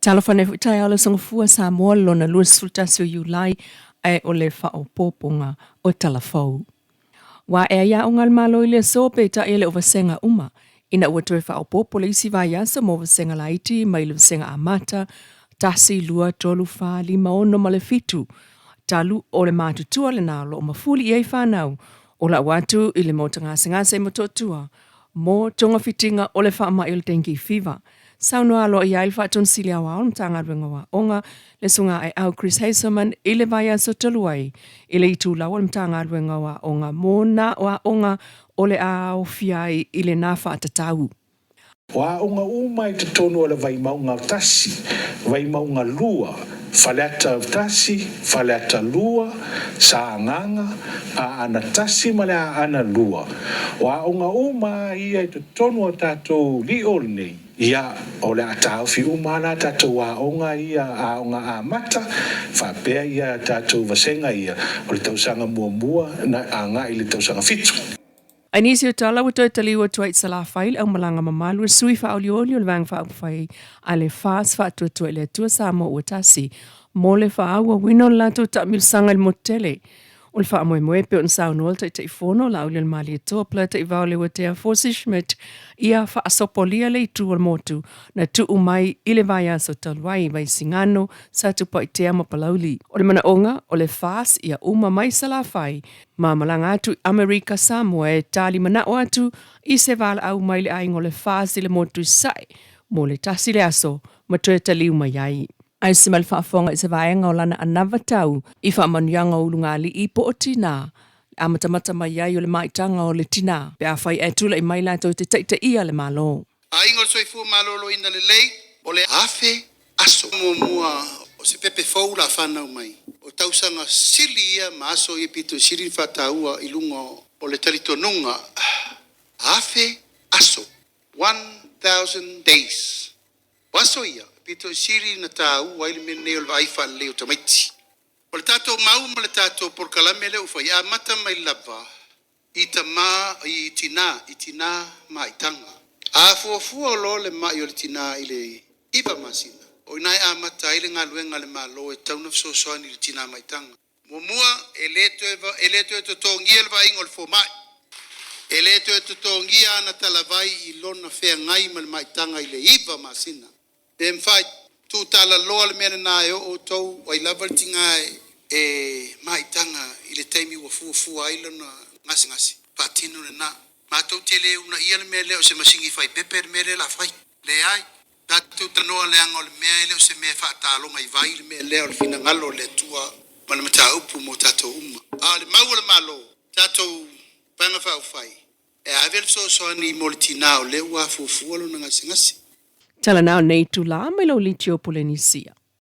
Talofa nei foi taeao le Sogafua Samoa lona 21 o Iulai ae o le faaopoopoga o tala fou. Ua ae ai aoga a le Malo i le aso peitai e le o vasega uma ina ua toe faaopoopo le isi vaiaso mo vasega laiti mai le vasega amata, 1, 2, 3, 4, 5, 6 ma le 7, talu o le matutua lena o lo o mafuli i ai fanau o lau atu i le maota gasegase i Motootua mo togafitiga o le faamai o le dengue fever. Saunoa aloaia ai le Faatonu Sili Aoao o le Matagaluega o Aoga, le Susuga Aeau Chris Hazelman i le vaiaso talu ai i le itulau o le Matagaluega o Aoga mo nā aoga o le a aofia ai i lena faatatau. O aoga uma i totonu o le Vaimauga 1, Vaimauga 2, Faleata 1, Faleata 2, Sagaga, Aana 1 ma le Aana 2. O aoga uma a ia i totonu o tatou lio lenei, ia, o le a taofi uma a la tatou aoga ia, aoga amata, faapea ia tatou vasega ia o le tausaga muamua na agai i le tausaga fitu. I nisi o tala ua toe taliu atu ai i Salafai le aumalaga mamalu a le sui faaolioli o le Vaega Faaupufai a le FAST Faatuatua i le Atua Samoa Ua Tasi mo le faaauauina o le latou taamilosaga i le motu tele O le faamoemoe e pei ona saunoa le Taitaifono Laaulialemalietoa Polataivao Leuatea Fosi Schmidt ia faasopolia le itu o le motu na tuu mai i le vaiaso talu ai i Vaisigano, Satupaitea ma Palauli. O le manaoga o le FAST ia uma mai Salafai ma malaga atu i Amerika Samoa e tali manao atu i se valaau mai le aiga o le FAST i le motu i Sasae mo le tasi le aso ma toe taliu mai ai. Ae se ma le faafofoga i se vaega o lana anava tau i faamanuiaga o ulugalii po o tinā, le amatamata mai ai o le maitaga o le tinā, pe afai ae tulai mai latou te taitaia le Malo. Aiga o le Soifua Maloloina Lelei, o le afe aso muamua o se pepe fou la fanau mai, o tausaga sili ia ma aso ia pito i sili ona faataua i luga o le talitonuga afe aso, 1000 days. O aso ia, e pito i sili na taua ai le mea lenei o le vaai faalelei o tamaiti. O le tatou mau ma le tatou polokalame lea ua fai, e amata mai lava i tama, i tina, i tina maitaga. A fuafua loa le mai o le tina i le 9 masina, o i ina e amata ai le galuega a le Malo e tatau ona fesoasoani i le tina maitaga. Muamua, e le toe, e le toe totogia le vaaiga o le fomai. E le toe totogia ana talavai i lona feagai ma le maitaga i le 9 masina. Pe mafai, tuutalaloa le mea lena e oo outou ai lava le tiga e maitaga i le taimi ua fuafua ai lona gasegase, faatino lena. Matou te le uunaia le mea lea o se masini fai pepe le mea lea o le a fai. Leai. Tatou tanoa leaga o le mea e le o se mea e faataloga i vai le mea lea o le finagalo o le Atua ma le mataupu mo tatou uma. A o le mau a le Malo, tatou Vaega Faaupufai, e ave le fesoasoani mo le tina o lea ua afuafua lona gasegase. Tala na o nei itulā mai lau litio Polenisia.